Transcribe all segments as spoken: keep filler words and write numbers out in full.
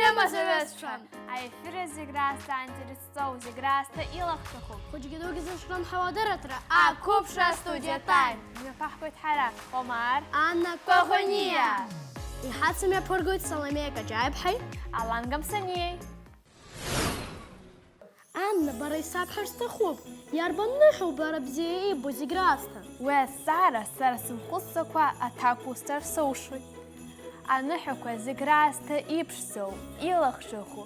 Шәымазаҩызцәа! Аефир зегь раасҭа аинтерес зҵоу, зегь раасҭа илахҿыху. Хәыҷгьы дугьы зыҽрымҳауа адырраҭара, ақәыԥшра астудиа Time. Имҩаԥаҳгоит ҳара, Омар, Анна Коӷониа. Иҳацымҩаԥыргоит Саломеа Каҷаиԥҳаи Алан Гамсаниеи. Анна, бара исабҳәар сҭахуп, иарбан ныҳәоу бара бзиа иббо зегь раасҭа? Уи азҵаара сара сымхәыцӡакәа аҭак усҭар сылшоит. Аныҳәақәа зегь раасҭа иԥшӡоу, илахҿыху,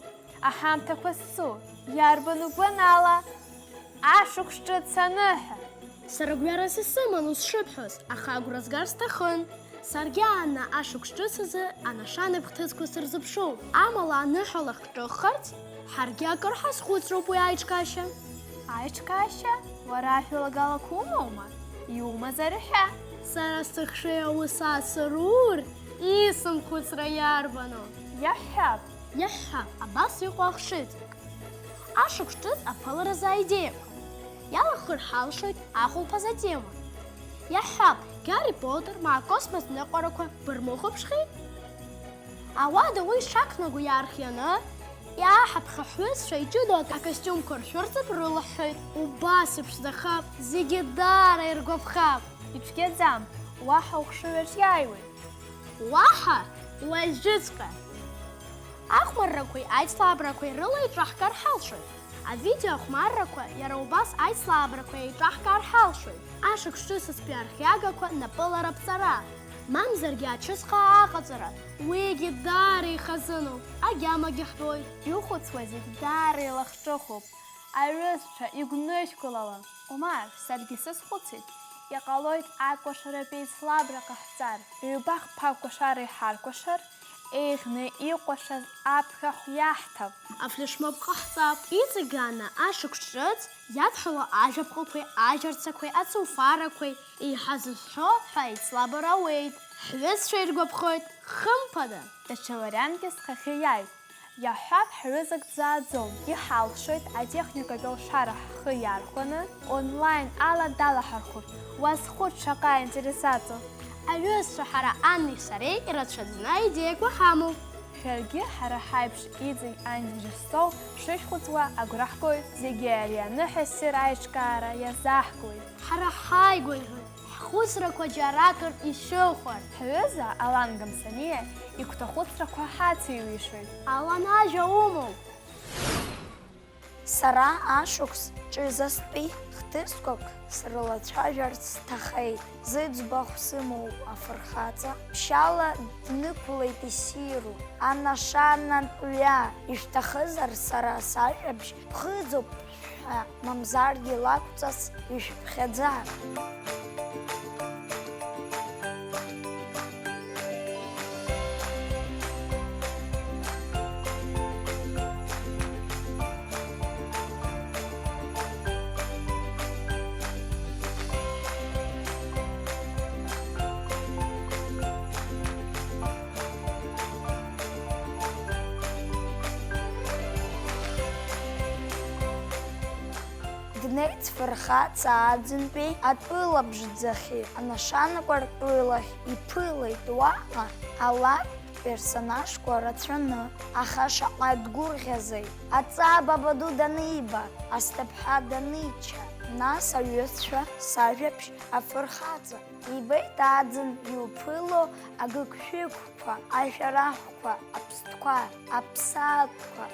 аҳамҭақәа зцу, иарбану гәанала ашықәс ҿыц аныҳәа? Сара гәҩарас исыман ус шыбҳәоз, аха агәра згар сҭахын. Саргьы Анна ашықәс ҿыц азы анашанатә хҭысқәа сырзыԥшуп. Амала аныҳәа лахҿыххарц, ҳаргьы акыр ҳазхәыцроуп уи аиҿкаашьа. Аиҿкаашьа? Уара ажәалагалақәа умоума? Иумазар иҳәа. Сара сыхшыҩ аус аасырур, исымхәыцра иарбану? Иаҳҳәап. Иаҳҳәап, абас иҟоу ахшыҩҵак. Ашықәс ҿыц аԥыларазы аидеиақәа. Иалахәхар ҳалшоит ахәылԥаз атема. Иаҳҳәап, Гарри Поттер ма акосмос ныҟәарақәа бырмыхәаԥшхеит? Ауада уи шақәнаго иаархианы, иааҳаԥхьа ҳҩызцәа иҷыдоу акостиумқәа ршәырҵап рылаҳәҳәоит. Убас иԥшӡахап, зегьы даара иргәаԥхап. Ицәгьаӡам, уаҳа ухшыҩаҿ иааиуеит. Уаҳа уажәыҵәҟьа! Ахәмаррақәеи аицлабрақәеи рыла еиҿаҳкаар ҳалшоит. Авидео ахәмаррақәа иара убас аицлабрақәа еиҿаҳкаар ҳалшоит. Ашықәс ҿыц азтәи архиагақәа напылара аԥҵара, мамзаргьы ачысхаа аҟаҵара, уигьы даара ихазыноуп, агьамагьы ҳбоит. Иухәыцуа зегь даара илахҿыхуп. Аҩызцәа, игәнышьқәлала. Омар, саргьы сазхәыцит, иҟалоит акәашаратә еицлабра ҟаҳҵар. Ҩба-хԥа кәашара иҳаркәашар, еиӷьны икәашаз аԥхьахә иаҳҭап. Афлешмоб ҟаҳҵап. Иҵегь Анна ашықәс ҿыц иадҳәалоу ажәаԥҟақәеи ажәарцақәеи ацуфарақәеи еиҳа зызҳәо ҳәа еицлабыр ауеит. Ҳҩызцәа иргәаԥхоит, хымԥада. Даҽа вариантгьы схахьы иааит. Иаҳҳәап, ҳҩызак дзааӡом, иҳалшоит атехникатә алшара ҳхы иархәаны, онлайн ала далаҳархәып, уазхәыц шаҟа аинтерес аҵоу. Аҩызцәа ҳара Аннеи сареи ирацәаӡаны аидеиақәа ҳамоуп. Шәаргьы ҳара ҳаиԥш иҵегь аинтерес зҵоу шышәхәыцуа агәра ҳгоит, зегьы ари аныҳәа ссир аиҿкаара иазаҳгоит. Ҳара ҳааигәа иҳәоит. Ҳхәыцрақәа џьаракыр ишьылхуан. Ҳҩыза Алан Гамсаниа игәҭахәыцрақәа ҳацеиҩишоит. Алан, ажәа умоуп! Сара ашықәс ҿыцазтәи хҭысқәак срылацәажәарц сҭахеит. Зыӡбахә сымоуп афырхаҵа, ԥшьаала днықәлеит иссиру, анашанатә ҩа. Ишәҭахызар, сара сажәабжь ԥхыӡуп шәҳәа, мамзаргьы лакәҵас ишәыԥхьаӡа. Днеит Фырхаҵа Аӡынтәи атәыла ԥшӡахьы, анашанақәа ртәылахь иԥылеит уаҟа алакә персонажқәа рацәаны, аха шаҟа дгәырӷьазеи! Аҵаа баба ду даниба, асҭыԥҳа данича, нас аҩызцәа сажәабжь афырхаҵа. Ибеит аӡын иуԥыло агыгшәыгқәа, ашәарахқәа, аԥстәқәа, аԥсаатәқәа.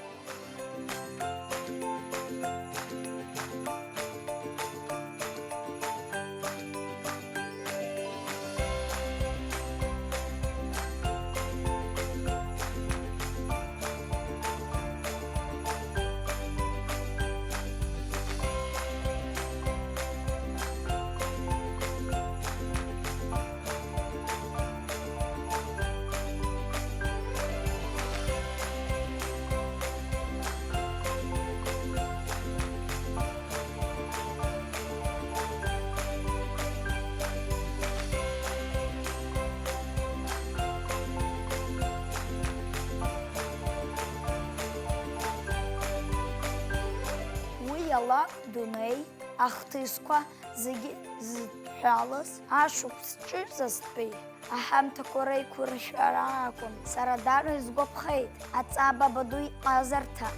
Уи алакә дунеи, ахҭысқәа зегьы зыдҳәалаз ашықәс ҿыцазтәи Аҳамҭақәа реиқәыршәара акәын. Сара даара исгәаԥхеит аҵаа бабаду иҟазарҭа.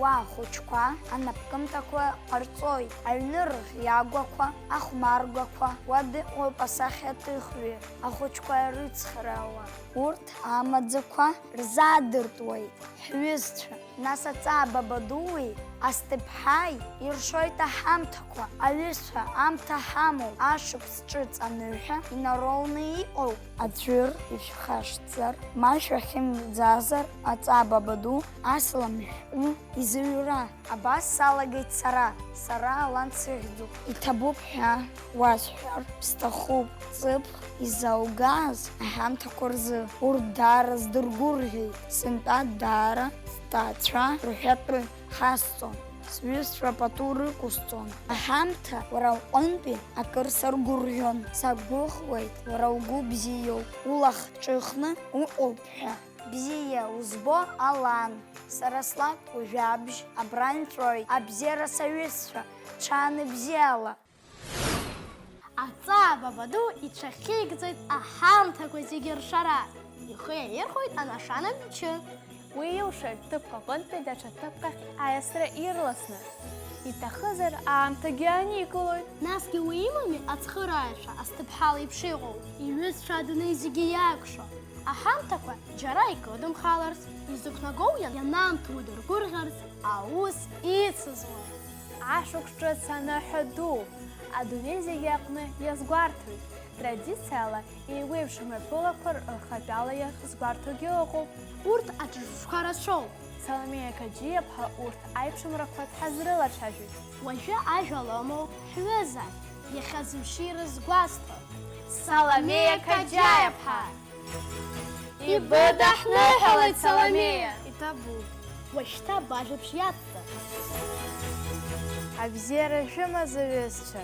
Уа, ахәыҷқәа анапкымҭақәа ҟарҵоит, аҩны рыхиагәақәа, ахәмаргәақәа, уа дыҟоуп асахьаҭыхҩы, ахәыҷқәа ирыцхраауа. Урҭ амаӡақәа рзаадыртуеит ҳҩызцәа. Нас аҵаа бабадуи асҭыԥҳаи иршоит аҳамҭақәа, аҩызцәа, аамҭа ҳамоуп, ашықәс ҿыц аныҳәа инароуны иҟоуп. Аӡәыр ишәхашҭзар, ма шәахьымӡазар, аҵаа бабаду асалам шәҟәы изыҩра. Абас салагеит сара, сара Алан сыхьӡуп. Иҭабуп ҳәа уасҳәар сҭахуп, ҵыԥх изаугаз аҳамҭақәа рзы. Урҭ даара сдыргәырӷьеит, сынтәа даара сҭаацәа рҳәатәы хасҵон, сҩызцәа пату рықәысҵон. Аҳамҭа уара уҟынтәи акыр саргәырӷьон. Сагәыӷуеит, уара угәы бзиоуп, улахҿыхны уҟоуп ҳәа. Бзиа узбо, Алан, сара слакә уажәабжь абра инҵәоит, абзиара саҩызцәа, ҽаанбзиала! Аҵаа бабаду ицәахьигӡоит аҳамҭақәа зегьы ршара, ихы иаирхәоит алашара мчы. Уи илшоит ҭыԥк аҟынтәи даҽа ҭыԥк ахь аиасра ирласны. Иҭахызар, аамҭагьы ааникылоит. Насгьы уи имами ацхырааҩцәа асҭыԥҳа леиԥш иҟоу, иҩызцәа адунеи зегьы иаакәшо? Аҳамҭақәа џьара икыдымхаларц, изықәнагоу иан-, ианаамҭоу дыргәырӷьарц аус ицызуа. Ашықәс ҿыц аныҳәа ду, адунеи зегьы аҟны иазгәарҭоит. Традициала еиуеиԥшым рԥылақәа рхатәала иахьзгәарҭогьы ыҟоуп. Урҭ аҿырԥштәқәа рацәоуп. Саломеиа Қаџьиаԥҳа урҭ аиԥшымрақәа дҳазрылацәажәоит. Уажәы ажәа лымоуп ҳҩыза, иахьа зымшира згәасҭо. Саломеиа Қаџьаиаԥҳа! Ибыдаҳныҳәалеит, Саломеиа! Иҭабуп. Уашьҭа бажәабжь иацҵа. Абзиара шәымаз, аҩызцәа!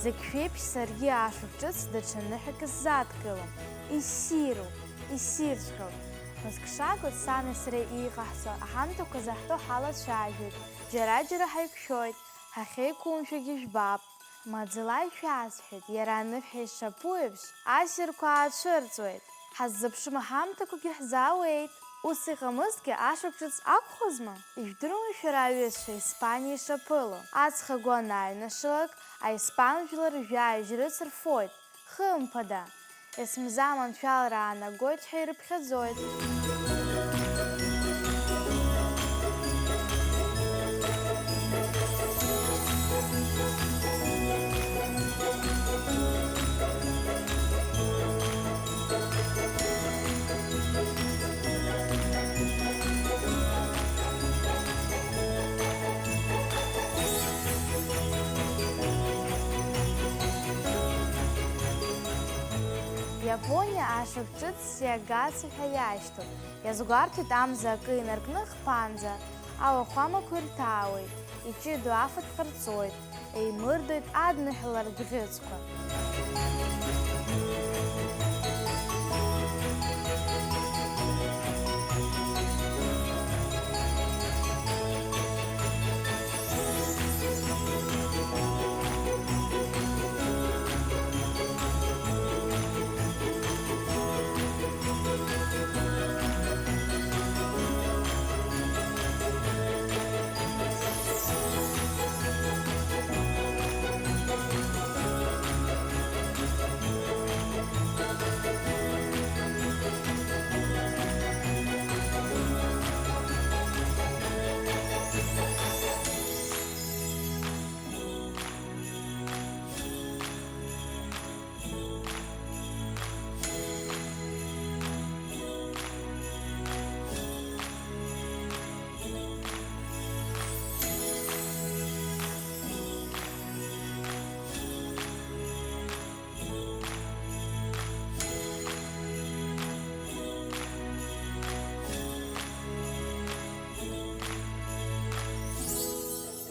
Зегь шәеиԥш, саргьы ашықәс ҿыц даҽа ныҳәак сзадкылом. Иссируп, иссирҵәҟьоуп. Мызкы шакәыз, сани сареи иҟаҳҵо аҳамҭақәа заҳҭо ҳалацәажәоит, џьара-џьара ҳаиқәшәоит, ҳахьеиқәымшәогьы жәбап. Маӡала ишәасҳәеит, иара аныҳәа ишаԥу еиԥш, ассирқәа аацәырҵуеит. Ҳаззыԥшым аҳамҭақәагьы ҳзаауеит. Ус иҟамызҭгьы, ашықәс ҿыц акәхозма? Ижәдыруама шәара, аҩызцәа, Испаниа ишаԥыло? Аҵх агәы анааҩнашылак, аиспан жәлар жәаҩажь рыцрфоит. Хымԥада, есымза аманшәалара аанагоит ҳәа ирыԥхьаӡоит. Иапониа ашықәс ҿыц Сиагаци ҳәа иашьҭоуп. Иазгәарҭоит амза акы инаркны хԥанӡа, ауахәамақәа ирҭаауеит, иҷыдоу афатә ҟарҵоит, еимырдоит адныҳәаларатә бӷьыцқәа.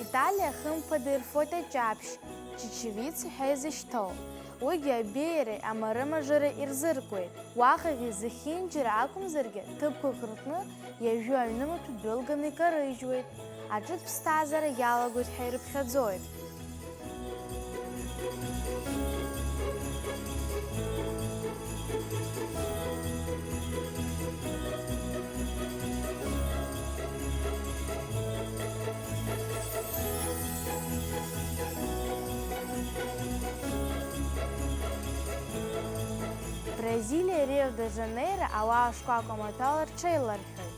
Италиа, хымԥада, ирфоит аҷаԥшь, чечевица ҳәа изышьҭоу. Уигьы абеиареи амарымажареи ирзыркуеит. Уаҟагьы зехьынџьара акәымзаргьы, ҭыԥқәак рҟны иажәу аҩнымаҭәа дәылганы икарыжьуеит. Аҿытә ԥсҭазаара иалагоит ҳәа ирыԥхьаӡоит. Бразилиа Рио-де-Жанеиро ауаа шкәакәа маҭәала рҽеиларҳәоит.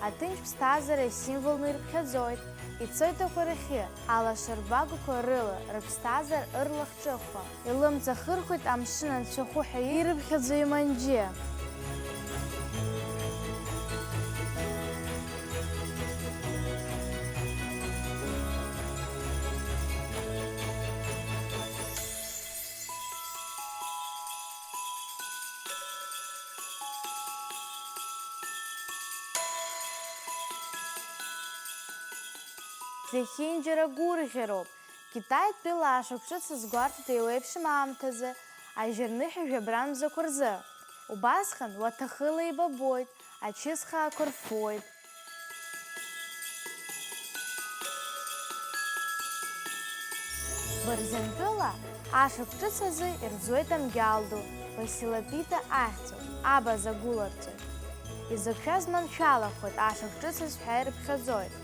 Аҭынч ԥсҭазаара символны ирыԥхьаӡоит, ицоит ақәарахьы, алашарбагақәа рыла рыԥсҭазаара ырлахҿыхуа. Илымҵахырхәеит амшын анцәахәы ҳәа ирыԥхьаӡо иманџьы. Зехьынџьара гәырӷьароуп. Китаи тәыла ашықәс ҿыц азгәарҭоит еиуеиԥшым аамҭазы, ажьырныҳәа жәабран мзақәа рзы. Убасҟан уаҭахыла еибабоит, ачысхаақәа рфоит. Бырзентәыла ашықәс ҿыц азы ирӡуеит амгьал ду, Василопита ахьӡуп, абаза гәыларҵоит. Изықәшәаз маншәалахоит ашықәс ҿыц азы ҳәа ирыԥхьаӡоит.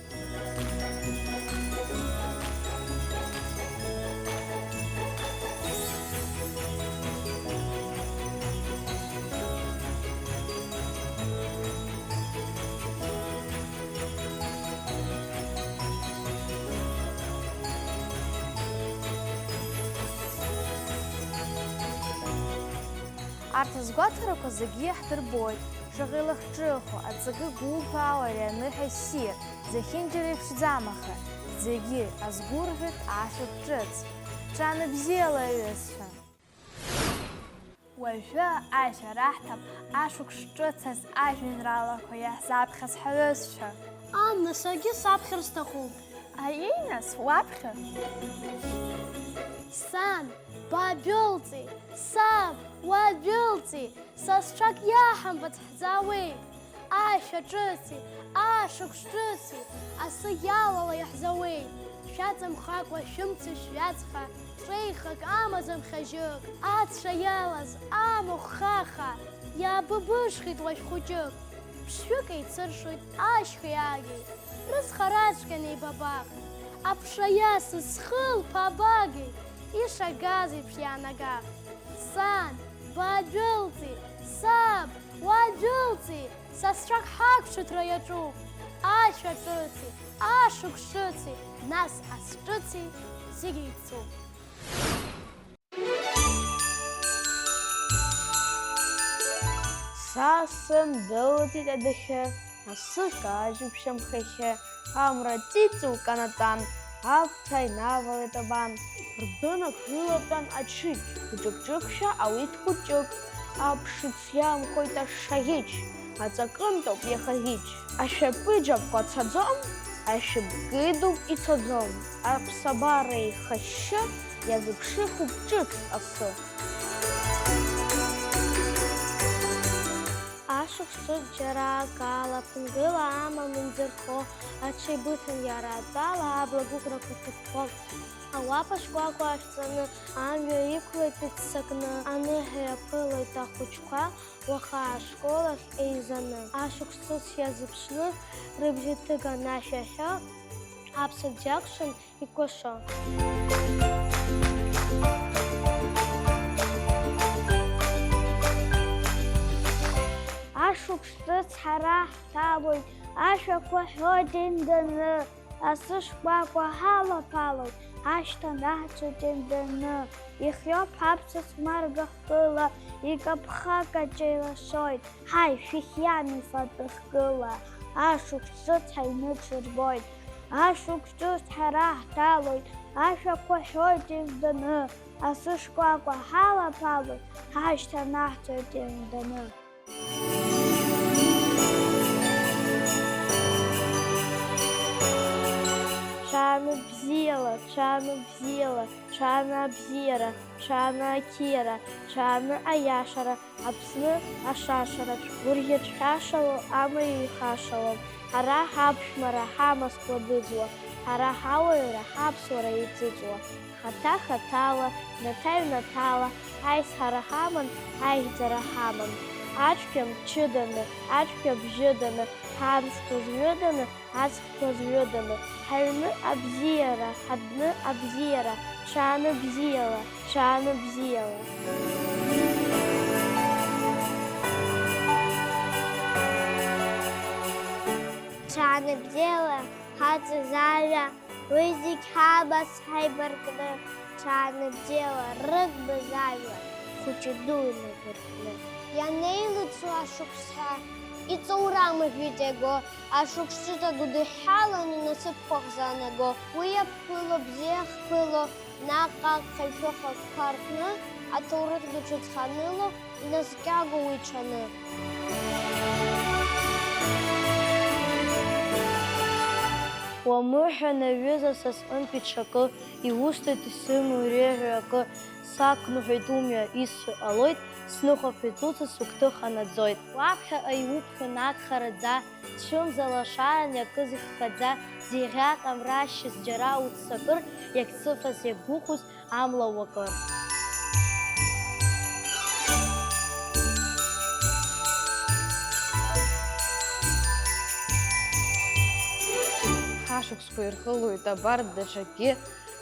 Арҭ азгәаҭарақәа зегьы иаҳдырбоит, шаҟа илахҿыху, аҵакы гәылҭәаау ари аныҳәа ссир, зехьынџьара иԥшӡам, аха зегьы азгәырӷьоит ашықәс ҿыц. Ҽанбзиала, аҩызцәа! Уажәы ажәа раҳҭап ашықәс ҿыц азы ажәеинраалақәа иаҳзаԥхьаз ҳаҩызцәа. Анна, саргьы саԥхьар сҭахуп. Аиеи нас, уаԥхьа? Сан, бадәылҵи, саб, уадәылҵи, сасцәак иаҳамбац ҳӡаауеи? Ашәа ҿыци, ашықәс ҿыци, асы иалала иаҳзауеи? Шәаҵамхакәа шәымца шәҩаҵха, ҿеихак амаӡам хьажьык, ацәа иалаз амахә хаха, иаабыбыжхеит уажә хәыҷык. Ԥшьҩык еицыршоит ашьхеи агеи, рыцҳараҵәҟьан еибабах. Аԥша иасыз схылԥа абагеи, ишагаз еиԥш иаанагах. Сан, бадәылҵи, саб, уадәылҵи, сасцәак ҳақәҿыҭра иаҿуп. Ашәа ҿыци, ашықәс ҿыци, нас ас ҿыци зегь еицуп. Са сындәылҵит адәахьы, асы кажьуп шьамхахьы, амра ҵәиҵәуа канатәан, аԥҭа инавалеит абан. Рдәы нагылатәан аҽыџь, иҿык-ҿыкшәа ауит хәыҷык, аԥшыц иамхоит ашаӷьыџь, аҵакынтәоуп иаха ӷьыџь. Ашәаԥыџьаԥқәа цаӡом, ашәыԥгыдуп ицаӡом, аԥсабара еихашьшьы иазыԥшихуп ҿыц асы. Ашықәс ҿыц џьара акала, ԥынгыла амам инзырхо, аҽеибыҭан иара атәала, абла гәыӷрақәа ҭыԥхо. Ауапа шкәакәа ахьҵаны, амҩа иқәлеит иццакны, аныҳәа иаԥылоит ахәыҷқәа, уаха ашкол ахь еизаны. Ашықәс ҿыц иазыԥшны, рыбжьы ҭыган ашәа ҳәо, аԥсаӡ иакәшан икәашо. Ашықәс ҿыц ҳара ҳҭалоит, ашәақәа ҳҳәоит инданы, асы шкәакәа ҳалаԥалоит, ҳашьҭан аҳцәа ҷынданы. Ихиоуп ҳаԥсуа смаргахкыла, икаԥха каҷа илашоит. Ҳаи, шәихиами фатәы хкыла, ашықәс ҿыц ҳаҩны ҽырбоит. Ашықәс ҿыц ҳара ҳҭалоит, ашәақәа ҳҳәоит инданы, асы шкәакәа ҳалаԥалоит, ҳашьҭан аҳцәа ҷынданы. Шәааны бзиала, Ҽааны бзиала, ҽааны абзиара, ҽааны ақьиара, ҽааны аиашара, Аԥсны ашашараҿ гәырӷьаҿҳәашало амҩа ихашалом. Ҳара ҳаԥшәмара ҳамаскәа дыӡуа, ҳара ҳауаҩра ҳаԥсуара иӡыӡуа. Хаҭа-хаҭала, ҩнаҭа-ҩнаҭала, аизҳара ҳаман, аиӷьӡара ҳаман. Ацәгьа мчыданы, ацәгьа бжьыданы, ҳамш ҟәызҩыданы, аҵхқәа зҩыданы, ҳаҩны абзиара, ҳадәны абзиара, ҽааны бзиала, ҽааны бзиала. Ҽааны бзиала, ҳаҵаз ажәа, уи зегь ҳабас ҳаибаркны, ҽааны бзиала, рыгмыз ажәа, хәыҷы-дуи инадыркны. Ианеилыҵуа ашықәсқәа, иҵоурам ажәытә иаго, ашықәс ҿыц агәыдыҳәҳәаланы насыԥқәак заанаго, уи иаԥыло, бзиа иахԥыло, наҟ-ааҟ хьшәахәақәа ркны, аҭоурых ду ҿыц ханыло, инаскьаго уи ҽаны. Уамыҳәан, аҩыза, са сҟынтәи ҽакы, иусҭоит исымоу иреиӷьу акы, сақәныҳәоит умҩа, исҳәо ҟалоит, сныхәаԥеит уца, сыгәҭыха наӡоит. Уаԥхьаҟа иуԥхьон агхараӡа, цәымза лашаран иакыз иххаӡа, зеиӷьаҟам рашьас џьара уццакыр, иагьцыфаз иагьгәыӷуаз амла уакыр. Ҳашықәсқәа ирхылоит абарҭ даҽакгьы,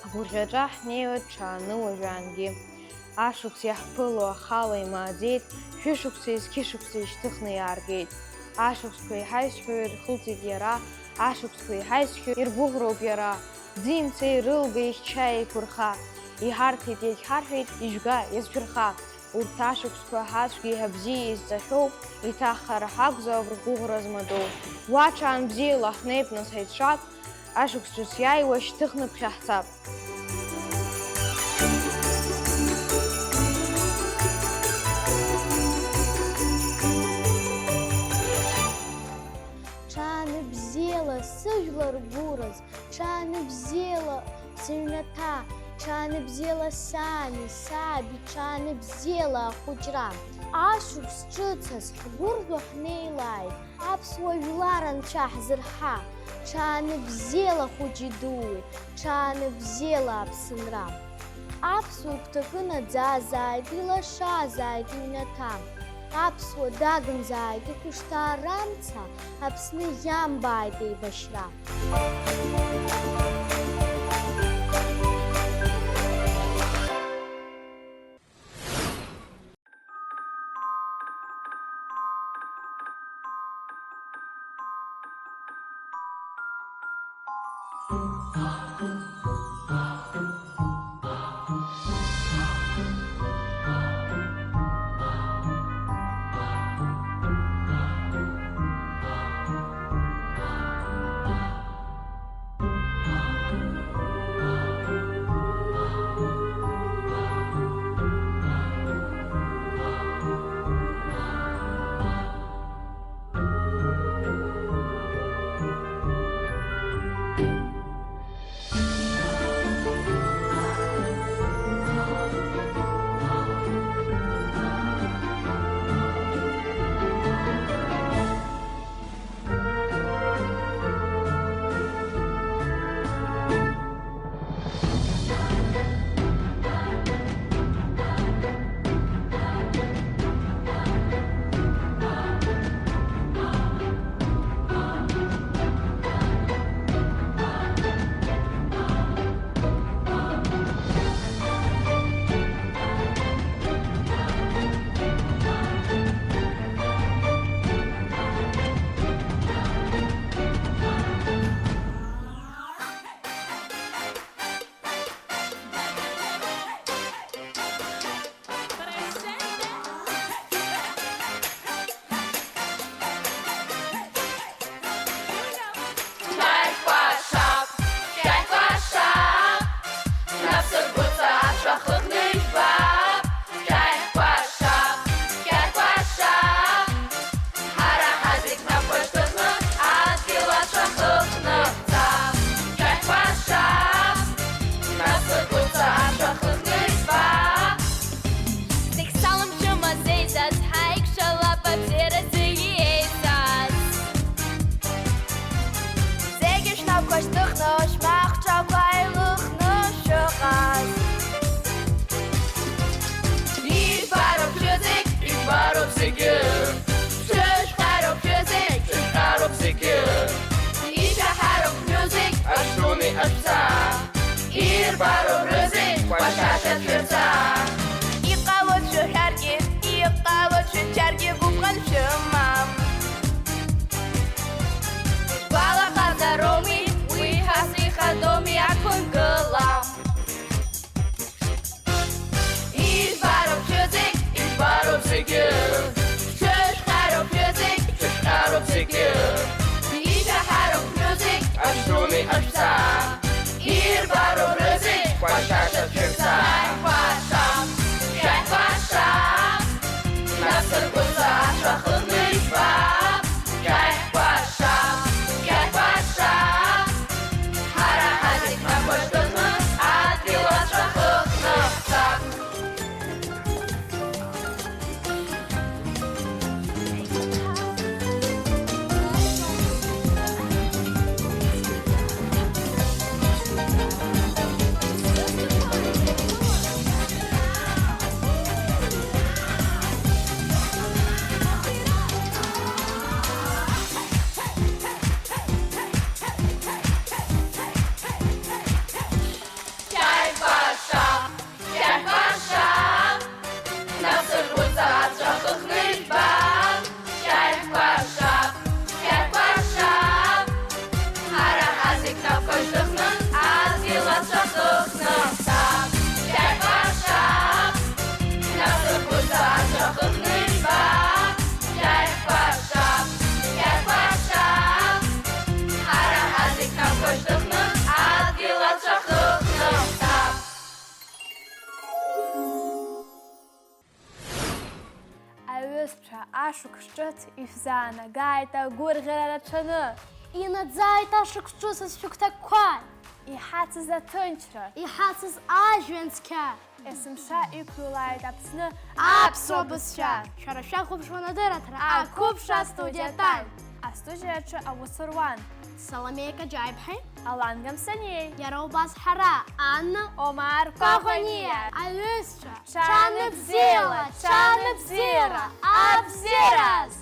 ҳгәырӷьаҿа ҳнеиуеит ҽааны уажәаангьы. Ашықәс иаҳԥыло ахала имааӡеит, шәышықәса, зқьышықәса ишьҭыхны иааргеит. Ашықәсқәа еиҳа изҳәо ирхылҵит иара, ашықәсқәа еиҳа изҳәо иргәыӷроуп иара. Ӡи-мцеи рылга ихьча еиқәырха, иҳарҭеит, иагьҳарҳәеит, ижәга, иазшәырха. Урҭ ашықәсқәа ҳацәгьеи ҳабзиеи изҵахьоу, иҭаххар ҳакәзаап ргәыӷра змадоу. Уа ҽаан бзиала ҳнеип, нас, ҳаицәак, ашықәс ҿыц иааиуа шьҭыхны ԥхьаҳцап. Ҽаанбзиала сыжәлар гәыраз, ҽаанбзиала сыҩнаҭа, ҽаанбзиала сани саби, ҽаанбзиала ахәыҷра. Ашықәс ҿыцаз ҳгәырӷьо ҳнеилааит. Аԥсуа жәлар анцәа ҳзырҳа, ҽаанбзиала хәыҷи-дуи, ҽаанбзиала Аԥсынра. Аԥсуа игәҭакы наӡазааит, илашазааит иҩнаҭа. Аԥсуа дагымзааит ихәышҭаара амца, Аԥсны иамбааит еибашьра. Ашықәс ҿыц ишәзаанагааит агәырӷьара рацәаны. Инаӡааит ашықәс ҿыц азшәыгәҭакқәа. Иҳацыз аҭынчра. Иҳацыз ажәҩан цқьа. Есымша иқәлааит Аԥсны аԥсуа бызшәа. Шәара шәахәаԥшуан адырраҭара Ақәыԥш астудиа Тан. Астудиаҿы аус руан Саломеиа Каҷаиԥҳаи Алан Гамсаниеи. Иара убас ҳара, Анна Омар Коӷониа. Аҩызцәа, ҽаныбзиала, ҽаныбзиала, абзиараз!